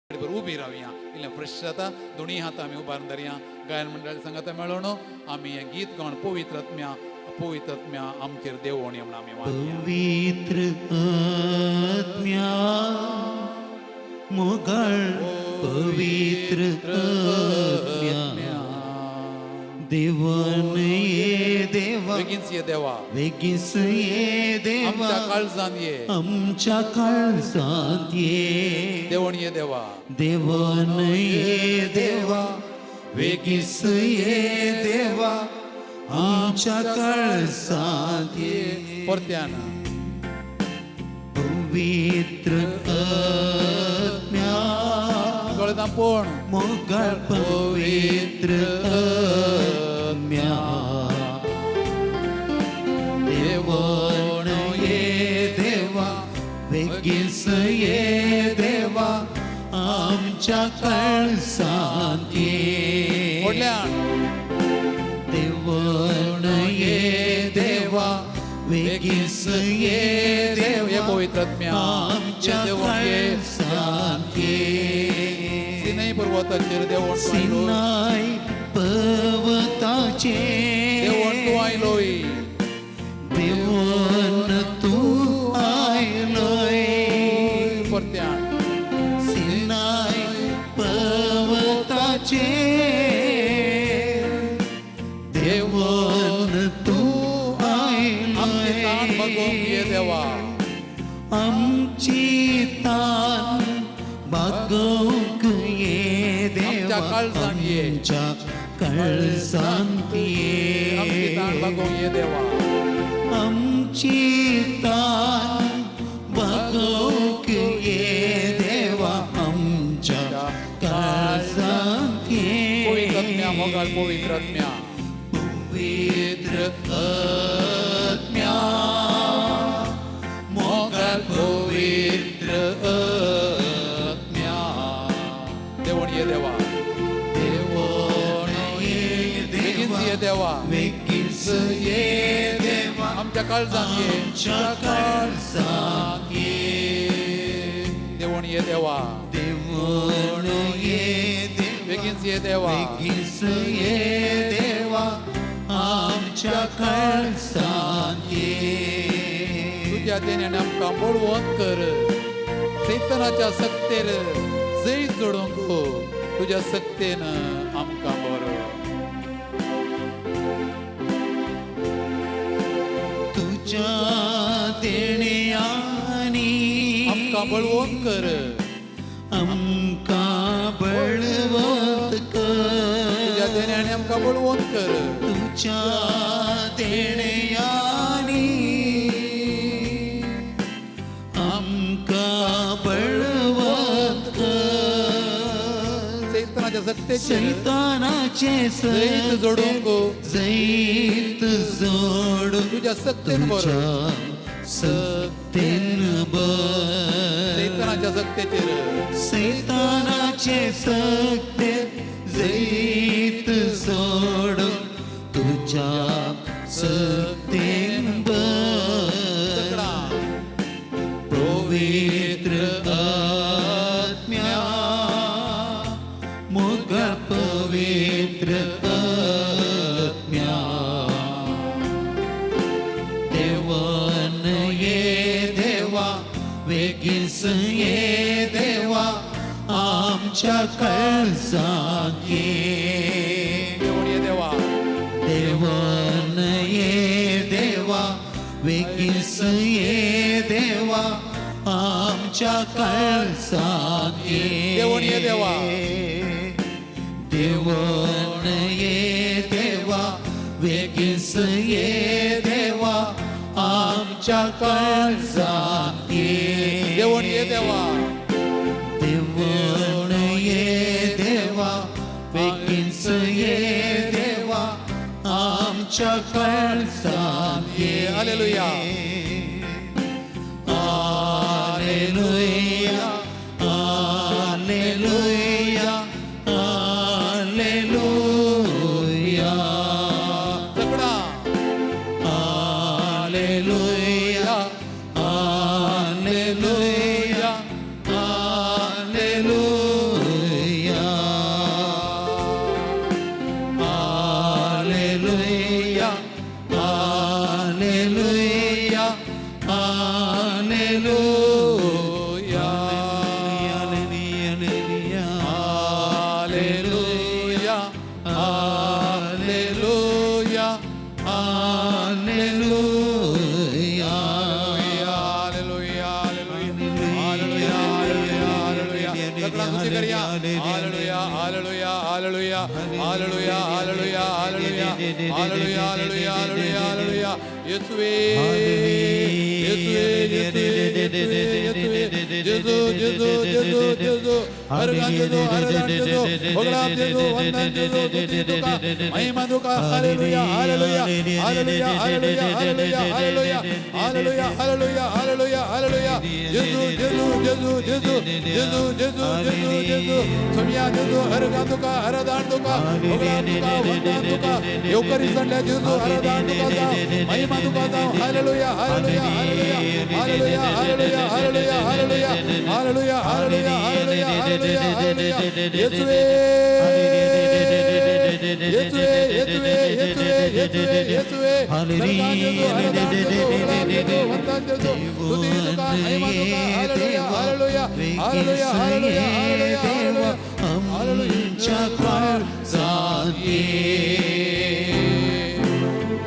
उबी रावया, इल्लें फ्रेश जाता. दोनूय हात आमी उबारून धरया. गायन मंडळ सांगाता मेळोवन आमी हें गीत गावन पवित्र आत्म्या, पवित्र आत्म्या आमचेर देवोवणी म्हूण आमी मागया. पवित्र आत्म्या मोगाळ, पवित्र आत्म्या, देवान ये देवा. बेगीनच ये देवा. बेगीन ये देवा. आमच्या काळजान ये. आमच्या काळजांत ये. देवण ये देवा. देवान ये देवा, बेगीन ये देवा, आमच्या काळजांत ये. परत्यान. पवित्र आत्म्या दोळे दांपून. मोगाळ पवित्र आत्म्या, देवान ये देवा, बेगीन ये देवा, आमच्या काळजांत ये. व्हडल्यान. देवान ये देवा, बेगीन ये देव ये देवा, पवित्र आत्म्या आमच्या देवण ये. काळजांत ये. सिनय पर्वताचेर देवण तूं आयलो. सिनाय पर्वताचेर देवण तूं आयलोय. देवन तूं आयलोय. परत्यान. सिनाय पर्वताचेर देवन तूं आमची ताण भागोवंक ये आयलोय. देवा. आमची तान भागोवंक ये देवा. आमच्या काळजांत ये. आमच्या काळजांत ये. आमची ताण भागोवंक ये देवा. आमची तान भागोवंक ये देवा, आमच्या काळजांत ये. पवित्र आत्म्या मोगाळ, पवित्र आत्म्या. पवित्र आत्म्या मोगाळ, पवित्र आत्म्या. देवण ये देवा. देवण ये. बेगीन देवा. ये देवा. बेगीन ये देवा. आमच्या काळजांत ये. आमच्या काळजांत ये. देवण ये देवा. देवण ये देवा. बेगीन ये देवा. बेगीन ये देवा, आमच्या काळजांत ये. तुझ्या देण्याने आमकां बळवंत कर, सैतानाच्या सक्तेर जैत जोडूंक तुझ्या सक्तेन आमकां बरो. तुझ्या देण्यानी आमकां बळवंत कर. आमकां बळवंत कर. तुझ्या देण्याने आमकां बळवंत कर. तुझ्या देण्यानी आमकां बळवंत कर. सैतानाच्या सक्तेचेर सैतानाचे जैत जोडूंक जैत जोडूंक तुझ्या सक्तेन बरो. तुझ्या सक्तेन बर. सैतानाच्या सक्तेचेर सैतानाचे सक्ते जैत जोडूंक तुझ्या सक्तेन बर. सगळा. पवित्र आत्म्या मोगाळ, पवित्र आत्म्या, देवान ये देवा, बेगीन ये देवा, आमच्या काळजांत ये. देवण ये देवा. देवान ये देवा, बेगीन ये देवा, आमच्या काळजांत ये. देवण ये देवा. देवान ये देवा, बेगीन ये देवा, आमच्या काळजांत ये. देवण ये देवा. देवण ये देवा, बेगीन ये देवा, आमच्या काळजांत ये. हालेलुया. Hallelujah, hallelujah, hallelujah. सगळा. Hallelujah, hallelujah, hallelujah. सगळा स्तुती करूया. Hallelujah hallelujah hallelujah hallelujah hallelujah hallelujah hallelujah hallelujah hallelujah hallelujah. येशुवे येशुवे येशुवे येशुवे जेजू जेजू जेजू जेजू हरगान जेजू हरगान जेजू होगलाम जेजू वंदन जेजू स्तुती तुका महिमा तुका. Hallelujah hallelujah hallelujah hallelujah hallelujah hallelujah hallelujah hallelujah hallelujah hallelujah. जेजू जेजू जेजू जेजू जेजू जेजू जेजू जेजू सोमिया जेजू हरगान तुका हरदान तुका होगलाम तुका वंदन तुका येवकरी सडल्या जेजू हरदान तुका जाव महिमा तुका जाव. Hallelujah hallelujah hallelujah hallelujah hallelujah hallelujah hallelujah hallelujah hallelujah hallelujah hallelujah. येशुवे येशुवे येशुवे येशुवे येशुवे येशुवे Hardan जेजू हरदान जेजू होगलाम जेजू वंदन जेजू स्तुती तुका महिमा तुका. Hallelujah hallelujah hallelujah hallelujah hallelujah hallelujah आमच्या काळजांत ये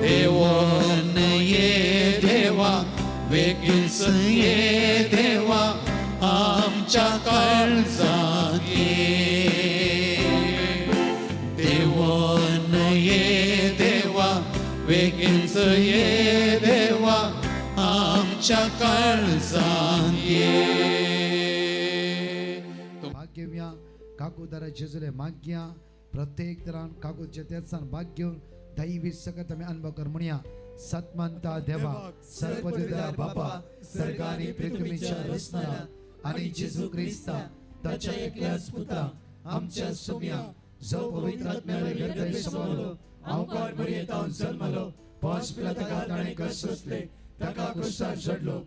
देवन ये देवा वेगींच ये देवा आमच्या काळजांत ये देवन ये देवा वेगींच ये देवा आमच्या काळजांत ये. भाग घेवया काकूदारा जेजुले मागया प्रत्येक तरान काकूच्या तेसान भाग घेवन दैवी सकत आमी अनुभव कर म्हणया. सतमंता देवा सर्वदिदा बापा सर्गानी पृथ्वीच्या रचणारा आणि जेजू क्रिस्ता ताच्या एकल्याच पुता आमच्या सोम्या जो पवित्र आत्म्याले गर्भे समवलो अवकार मरियेतावन जल्मलो पांच पिला ताका ताणें कश्ट सोंसले ताका क्रुसार चडलो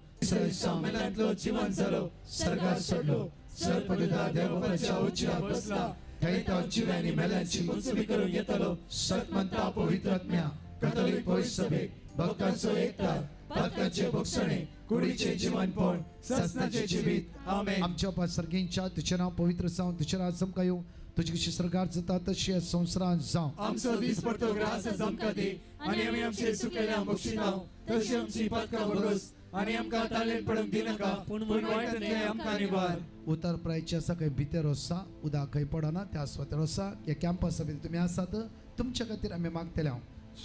मेल्यांतलो जिवन जालो सर्गार चडलो सर्वदिदा देवबापाच्या उजव्या बसला थंय तो जिव्यांनी मेल्यांची मुंचवी करूंक येतलो. सतमंता पवित्र आत्म्या कथोलीक पवित्र सभेक भक्तांचो एकता पातकाचे भोगसणे कुडीचे जीवनपण ससनाचे जिवीत. आमेन. आमच्या बापा सर्गींच्या तुझें नांव पवित्र जावं तुझें राज आमकां येवं तुजी कशी सर्गार जाता तशी ह्या संवसारांत जावं. आमचो दीस पडतो ग्रास आमकां दी आनी आमी आमचे चुकलेल्या बक्षिताव तशी आमची पातकां भोगस आनी आमकां तालेन पडूंक दिनाका पूण वायटांतलें आमकां निवार. उतर प्रायचे आसा खंय भितर आसा उदक खंय पडना त्या सुवातेर आसा ह्या कॅम्पसा भितर तुमी आसात तुमच्या खातीर आमी मागतले हांव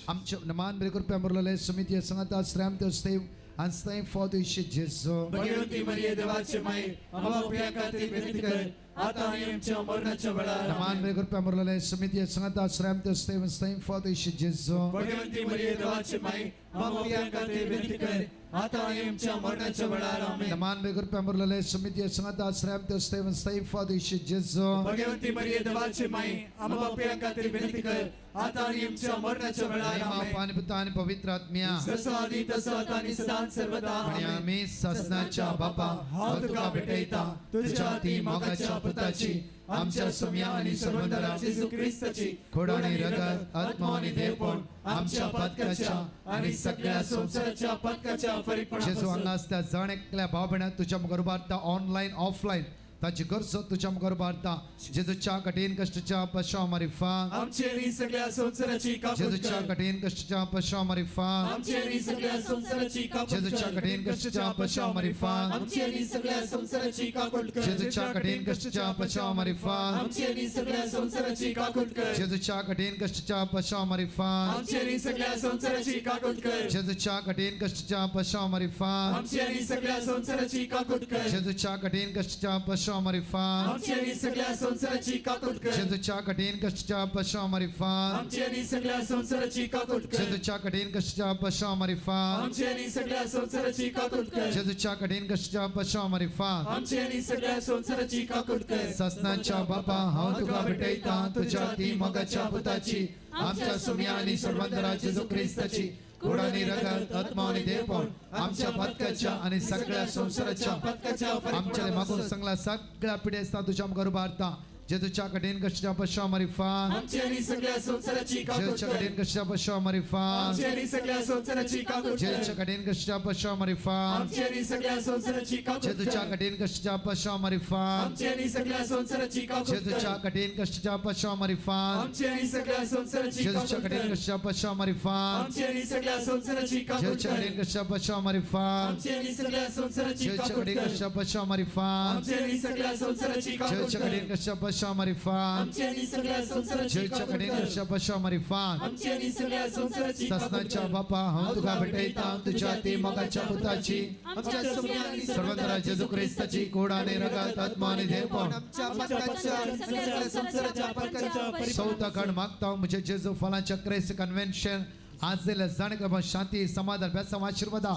आमचे मान बरे कृपया मुरलेले समिती सांगता श्रेम सेव आणि फॉदेश जेजू. भगवती मरिये देवाचे माई आम्हा पाप्यां खातीर विनंती कर आता आणि आमच्या मरणाच्या वेळार. मान बरे कृपया मुरलेले समिती सांगता श्रेम सेव आणि फॉदेश जेजू. भगवती मरिये देवाचे माई आम्हा पाप्यां खातीर विनंती कर आता आणि आमच्या मरणाच्या वेळार. आमेन. मान बरे कृपया मुरलेले समिती सांगता श्रेम सेव आणि फॉदेश जेजू. भगवती मरिये देवाचे माई आम्हा पाप्यां खातीर विनंती कर आता आणि आमच्या मरणाच्या वेळार. आमेन. पाणी पुता आणि पवित्र आत्म्या जसं आधी तसं आता आणि सदा सर्वदा. आणि आम्ही ससनाच्या बापा हांव तुका भेटयता तुझ्या ती मोगाच्या पुताची आमच्या सोम्या आणि सर्वंदरा जेजू क्रिस्ताची खोड आणि रगत आत्मा आणि देवपण आमच्या पातकाच्या आणि सगळ्या संसाराच्या पातकाच्या जेजू फरीकपणापासून हांगा आसता जण एकल्या भाव भयणां तुज्या मुखार उबारता ऑनलायन ऑफलायन ताची गरज तुज्या मुखार उबारता. जेजूच्या कठीण कश्टाच्या पशा मारिफा आमचे आणि सगळ्या संसाराची काकूट जेजूच्या कर. कठीण कश्टाच्या पशा मारिफा आमचे आणि सगळ्या संसाराची काकूट जेजूच्या कर. कठीण कश्टाच्या पशा मारिफा आमची आणि सगळ्या संसाराची काकूट कर. जेजूच्या कठीण कश्टाच्या पशा मारिफा आमची आणि सगळ्या संसाराची काकूट कर. जेजूच्या कठीण कश्टाच्या पशा मारिफा आमची आणि सगळ्या संसाराची काकूट कर. जेजूच्या कठीण कश्टाच्या पशा मारिफा आमची आणि सगळ्या संसाराची काकूट कर. जेजूच्या कठीण कश्टाच्या पशा मारिफा आमची आणि सगळ्या संसाराची काकूट कर. जेजूच्या कठीण कश्टाच्या पशा मारिफा आमची आणि सगळ्या संसाराची काकूट कर. जेजूच्या कठीण कश्टाच्या पशा मारिफा आमची आणि सगळ्या संसाराची काकूट कर. जेजूच्या कठीण कश्टाच्या पशा मारिफा आमची आणि सगळ्या संसाराची काकूट कर. ससनाच्या बापा हांव तुका भेटयता तुझ्या ती मोगाच्या पुताची आमच्या सुम्या आणि सर्वंदरा जेजू क्रिस्ताची गोड आणि रगत आत्मा आणि देवपण आमच्या पातकाच्या आणि सगळ्या संसाराच्या पातकाच्या आमच्या मागून सांगला सगळ्या पिढी असता तुझ्या मुखार उबारता. जेजूच्या कठीण कश्टा पश्चा मारिफात आमची आनी सगळ्या संवसाराची काकूट जेजूच्या कर. कठीण कश्टा पश्चा मारिफात आमची आनी सगळ्या संवसाराची काकूट कर. जेजूच्या कठीण कश्टा पश्चा मारिफात आमची आनी सगळ्या संवसाराची काकूट जेजूच्या कर. कठीण कश्टा पश्चा मारिफात आमची आनी सगळ्या संवसाराची काकूट जेजूच्या कर. कठीण कश्टा पश्चा मारिफात आमची आनी सगळ्या संवसाराची जेजूच्या काकूट कठीण कर. कश्टा पश्चा मारिफात आमची आनी सगळ्या संवसाराची काकूट जेजूच्या कर. कठीण कश्टा पश्चा मारिफात आमची आनी सगळ्या संवसाराची जेजूच्या काकूट कठीण कर. कश्टा पश्चा मारिफात आमची आनी सगळ्या संवसाराची काकूट जेजूच्या कर. कठीण कश्टा पश्चा मारिफात आमची आनी सगळ्या संवसाराची जेजूच्या काकूट कठीण कर. कश्टा पश्चा मारिफात आमची आनी सगळ्या संवसाराची काकूट ससनाच्या कर. बापा हांव तुका भेटयता तुझ्या ती मोगाच्या पुताची आमच्या सुम्या आणि सर्वंतरा जेजू क्रिस्ताची कोड आणि रगात आत्मा आणि देवपण आमच्या पातकांच्या आणि सगळ्या संवसाराच्या पातकांच्या चौथा खंड मागता म्हणजे जेजू फलांच्या क्रिस्त कन्व्हेन्शन आज दिल्या जाणें शांती समाधान बेसांव आशिर्वादा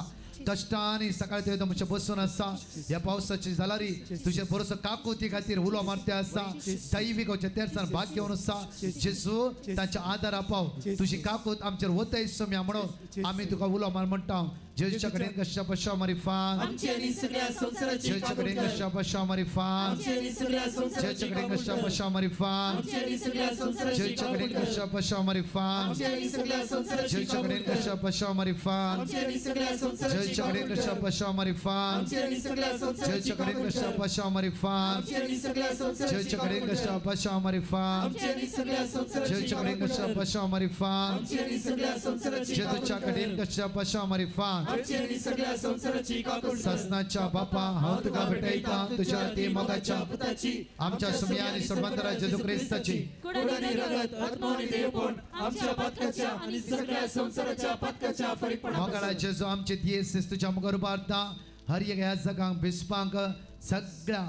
कश्टांनी सकाळी ते म्हजे बसून आसा ह्या पावसाची जालारी तुझे बरोसो काकुती खातीर उलो मारते आसा दैवीक तेरसान भाग घेवन आसा जेजू तांच्या आदार आपाव तुजी काकूत आमचेर वतय सम्या म्हणून आमी तुका उलो मार म्हणटा जेजूच्या कडेन कश्टा पश्चा मारिफात आमची आनी सगळ्या संवसाराची जेजूच्या काकूट कडेन कर. कश्टा पश्चा मारिफात आमची आनी सगळ्या संवसाराची जेजूच्या कडेन काकूट कश्टा कर. पश्चा मारिफात आमची आनी सगळ्या संवसाराची जेजूच्या काकूट कडेन कर. कश्टा पश्चा मारिफात आमची आनी सगळ्या संवसाराची जेजूच्या काकूट कडेन कर. कश्टा पश्चा मारिफात आमची आनी सगळ्या संवसाराची जेजूच्या कडेन काकूट कश्टा कर. पश्चा मारिफात आमची आनी सगळ्या संवसाराची जेजूच्या कडेन काकूट कश्टा कर. पश्चा मारिफात आमची आनी सगळ्या संवसाराची जेजूच्या कडेन काकूट कश्टा कर. पश्चा मारिफात आमची आनी सगळ्या संवसाराची जेजूच्या कडेन काकूट कश्टा कर. पश्चा मारिफात आमची आनी सगळ्या संवसाराची जेजूच्या काकूट कडेन कर. कश्टा पश्चा मारिफात आमची आनी सगळ्या संवसाराची काकूट कर. ससनाच्या बापा हांव तुका भेटयता तुझ्या ती मोगाच्या पुताची आमच्या सुम्या आणि सर्वंतरा जेजू क्रिस्ताची कोड आणि रगत आत्मा आणि देवपण आमच्या पातकाच्या आणि सगळ्या संवसाराच्या पातकाच्या फरीकपणापासून. मोगाळा जेजू आमचे दियेस तुझ्या मुखार उबारता हर एक ह्या जगांक बिस्पांक सगळ्या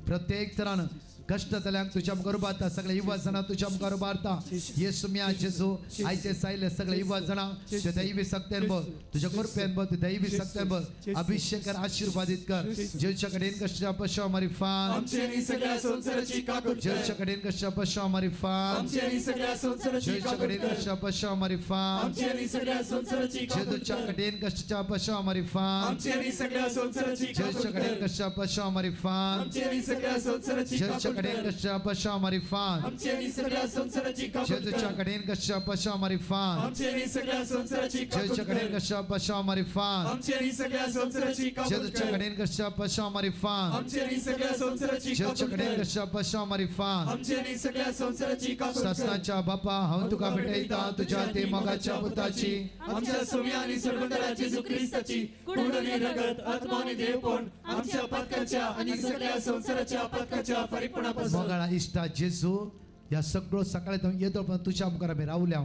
प्रत्येक तरान कश्ट जाल्यांक तुझ्या मुखार उबारता सगळे युवा जाणां तुझ्या मुखार उबारता येसू म्या जेजू आयचे सायले सगळे युवा जाणां तुझ्या दैवी सक्त्यान बघ तुझ्या कृपेन बघ तुझ्या दैवी सक्त्यान बघ अभिषेक कर आशीर्वादित कर जेजूच्या कडेन कश्टा पश्चा मारिफात आमची आनी सगळ्या संवसाराची काकूट कर. जेजूच्या कडेन कश्टा पश्चा मारिफात आमची आनी सगळ्या संवसाराची जेजूच्या काकूट कडेन कर. कश्टा पश्चा मारिफात आमची आनी सगळ्या संवसाराची काकूट जेजूच्या कर. कडेन कश्टा पश्चा मारिफात आमची आनी सगळ्या संवसाराची काकूट जेजूच्या कडेन कर. कश्टा पश्चा मारिफात आमची आनी सगळ्या संवसाराची जेजूच्या काकूट कडेन कर. कश्टा पश्चा मारिफात आमची आनी सगळ्या संवसाराची काकूट जेजूच्या कर. कडेन कश्टा पश्चा मारिफात आमची आनी सगळ्या संवसाराची काकूट जेजूच्या कडेन कर. कश्टा पश्चा मारिफात आमची आनी सगळ्या संवसाराची काकूट जेजूच्या कर. कडेन कश्टा पश्चा मारिफात आमची आनी सगळ्या संवसाराची जेजूच्या काकूट कडेन कर. कश्टा पश्चा मारिफात आमची आनी सगळ्या संवसाराची काकूट कर. ससनाच्या बापा हांव तुका भेटयता तुझ्या ते मोगाच्या पुताची आमच्या सुम्या आणि सर्वंतरा जेजू क्रिस्ताची कोड आणि रगत आत्मा आणि देवपण आमच्या पातकाच्या आणि सगळ्या संवसाराच्या पातकाच्या फरीकपणापासून. मोगाळा इश्टा जेजू ह्या सगळो सकाळी तूं येदो पण तुझ्या मुखार आमी रावल्या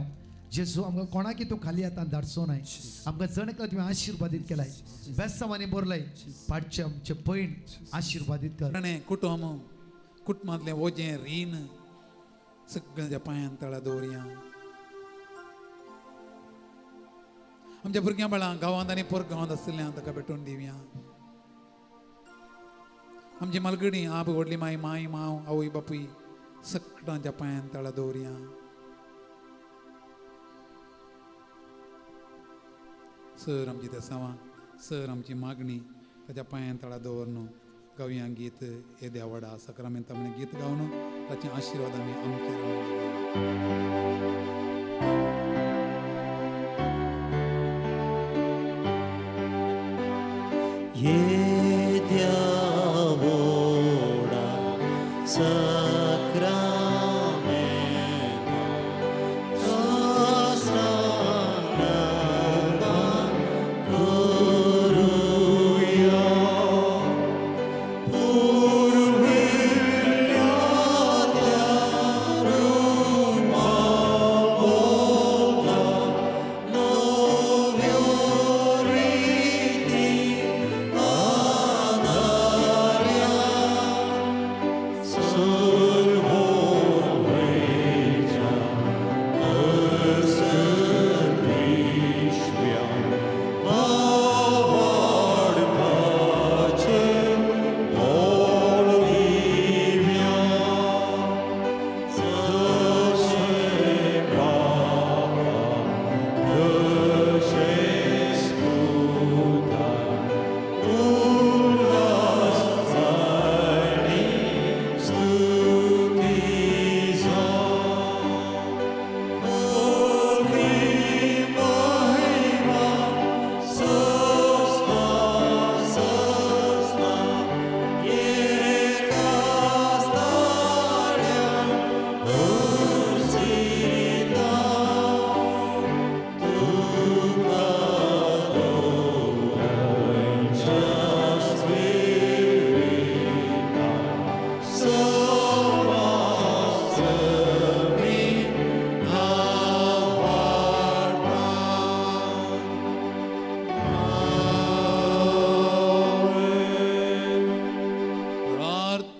जेजू आमकां कोणाकी तूं खाली आतां धाडचो नाय आमकां जण एकलो तुवें आशिर्वादीत केलाय बेसांवांनी बरलाय पाडचें आमचें पयण आशिर्वादीत कर. ताणें कुटुंब कुटुंबांतलें वजें रीण सगळ्यांच्या पांयान तळा दवरया. आमच्या भुरग्यां बाळां गांवांत आनी परगांवांत आशिल्ल्या ताका भेटून दिवया. आमची मालगडी आप व्हडली माय माय माव आवय बापूय सगळ्यांच्या पांयान तळा दवरया. सर आमची देसावां सर आमची मागणी ताच्या पांयान तळा दवर न्हू गावया गीत येद्या व्हडा सकरामेंत आमी गीत गावन ताचे आशिर्वाद आमी आमचेर येद्या व्हडा सक्रामेंता करुया पुर्विल्ल्या त्या रुपा नव्यो रिती आदार्या सर्वोर्वेच्या असद्विश्व्या भावार्थाचे मोल.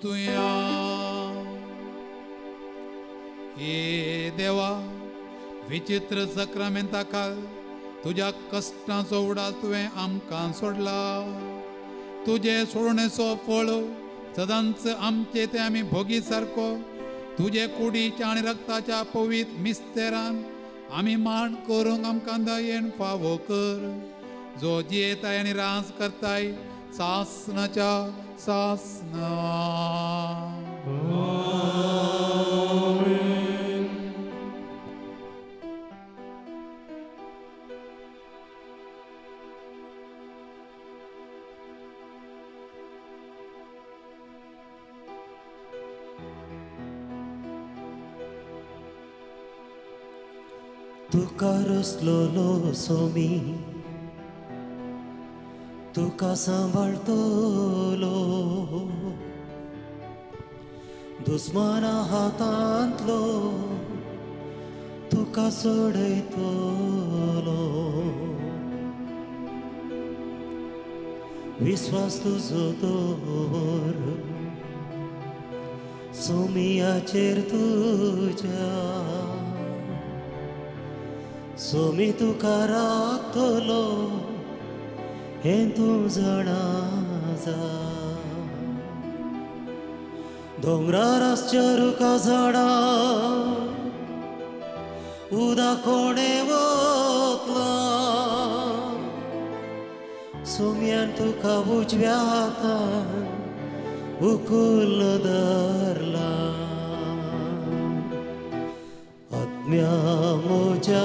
वचुया. हे देवा, विचित्र सक्रामेंता खाल तुज्या कश्टांचो उडास तुवें आमकां सोडला. तुजे सोडणेचो फळ सदांच आमचे ते आमी भोगी सारको तुजे कुडीच्या आनी रक्ताच्या पवीत मिस्तेरान आमी माण करूंक आमकां दयेन फावो कर, जो जियेताय आनी रास करताय सासनाच्या सासना. तुका रसलोलो सोमी तुका सांबाळतलो दुस्माना हातांतलो तुका सोडयतलो विस्वास तुजो दवर सोमियाचेर तुज्या सोमी तुका राखतलो हें तूं जाणा जा. दोंगरार आसच्या रुखा झाडां उदक कोणें वतलां सोम्यान तुका उजव्या हातान उखूल धरला. आत्म्या म्हज्या